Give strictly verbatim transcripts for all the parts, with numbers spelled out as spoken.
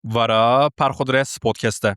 Vara Perxudres Podcast e.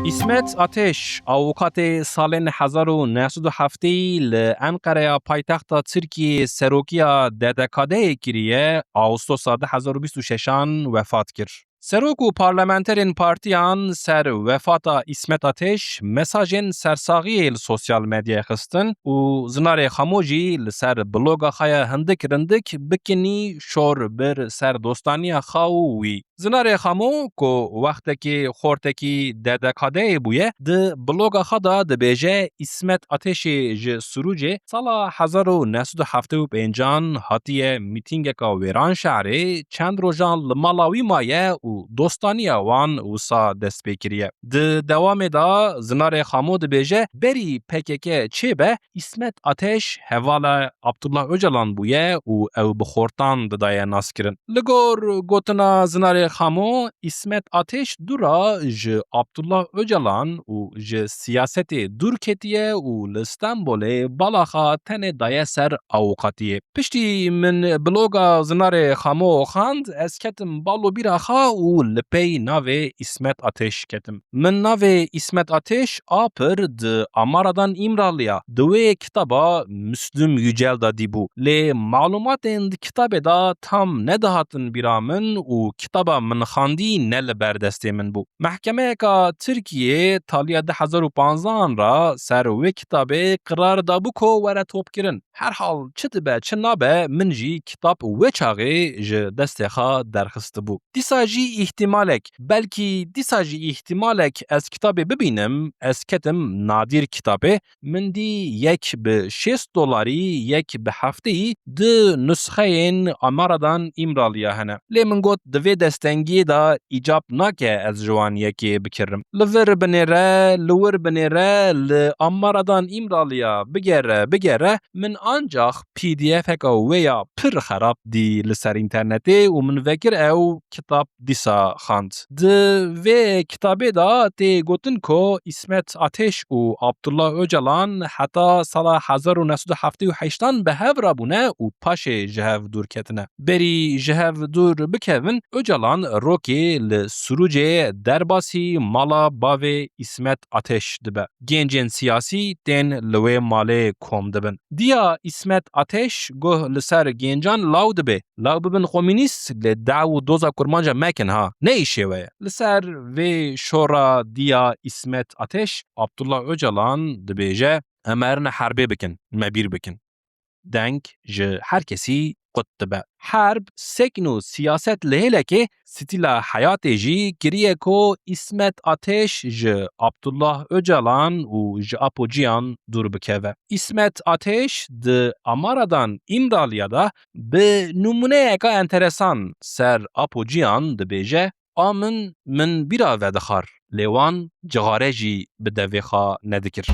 Îsmet Ateş, avûkatê salên hezar û neh sed û heftê li Enqereya paytexta Tirkiyê serokiya D D K D'yê kiriye, Ağustosa du hezar û bîst û şeşan wefat kir. Serok û parlamenterên partiyan ser wefata Îsmet Ateş mesajên sersaxiyê li sosyal medyayê xistin û Zinarê Xamo jî li ser bloga xwe ya hindik rindik bikinî şor bir ser dostaniya xwe û wî. Zinarê Xamo ku wextekî xortekî D D K D'yê bûye, di bloga xwe de dibêje Îsmet Ateşê ji Sirûcê sala hezar û neh sed û heftê û pêncan hatiye mîtîngeka Wêranşehrê, çend rojan li mala wî maye û dostaniya wan wisa dest pê kiriye. Di dewamê de Zinarê Xamo dibêje, berî P K K çêbe, Îsmet Ateş hevala Abdullah Ocalan bûye û ew bi xortan didaye naskirin. Li gor gotina Zinarê Xamo, Îsmet Ateş dûra ji Abdullah Ocalan û ji siyasetê dûr ketiye û li Stenbolê bala xwe tenê daye ser avûkatiyê. Piştî min bloga Zinarê Xamo xwend, ez ketim bal û bîra xwe û li pey navê Îsmet Ateş ketim. Min navê Îsmet Ateş a pir di Amaradan Îmraliya di wê kitaba Müslüm Yücel de dîbû. Lê malumatên di kitabê de tam nedihatin bîra min û kitaba min xwendî ne li ber destê min bû. Mehkemeyeka Tirkiyê taliya du hezar û panzdehan re ser wê kitabê qirar dabû ku were topkirin. Herhal çi dibe çi nabe, min jî kitab wê çaxê ji destê xwe derxistibû. Dîsa jî îhtimalek, belkî dîsa jî îhtimalek ez kitabê bibînim, ez ketim Nadir kitabê, min dî yek bi şêst dolarî, yek bi hefteyî di nusxeyên Amaradan Îmraliya hene. Lê min got, di vê destengiyê de îcab nake ez ji wan yekê bikirim. Li vir binêre, li wir binêre, li Amaradan Îmraliya bigere, bigere, min ancax P D F eka wê ya pir xerab dî li ser înternetê û min vekir ew kitab dîsa xwend. Di vê kitabê de tê gotin ku Îsmet Ateş û Abdullah Ocalan heta sala hezar û neh sed û heftê û heştan bi hev rabûne û paşê ji hev dûr ketine. Berî ji hev dûr bikevin, Ocalan rokê li Sirûcê derbasî mala bavê Îsmet Ateş dibe. Gencên siyasî tên li wê malê kom dibin. Diya Îsmet Ateş guh li ser gencan law dibe. Law bibin komînîst, lê daw û doza kurmanca mekin ha. Ne îşê we ye. Li ser vê şora diya Îsmet Ateş, Abdullah Ocalan dibêje, em erine herbê bikin, me bîr bikin. Deng ji her kesî qut dibe. Herb, sekn û siyaset li hêlekê stîla heyatê jî kiriye ku Îsmet Ateş ji Abdullah Ocalan û ji Apo Cihan dûr bikeve. Îsmet Ateş di Amaradan Îmraliya de bi nimûneyeka enteresan ser Apo Cihan dibêje, A min, min bîra vedixar, lê wan cixare jî bi devê xwe nedikir.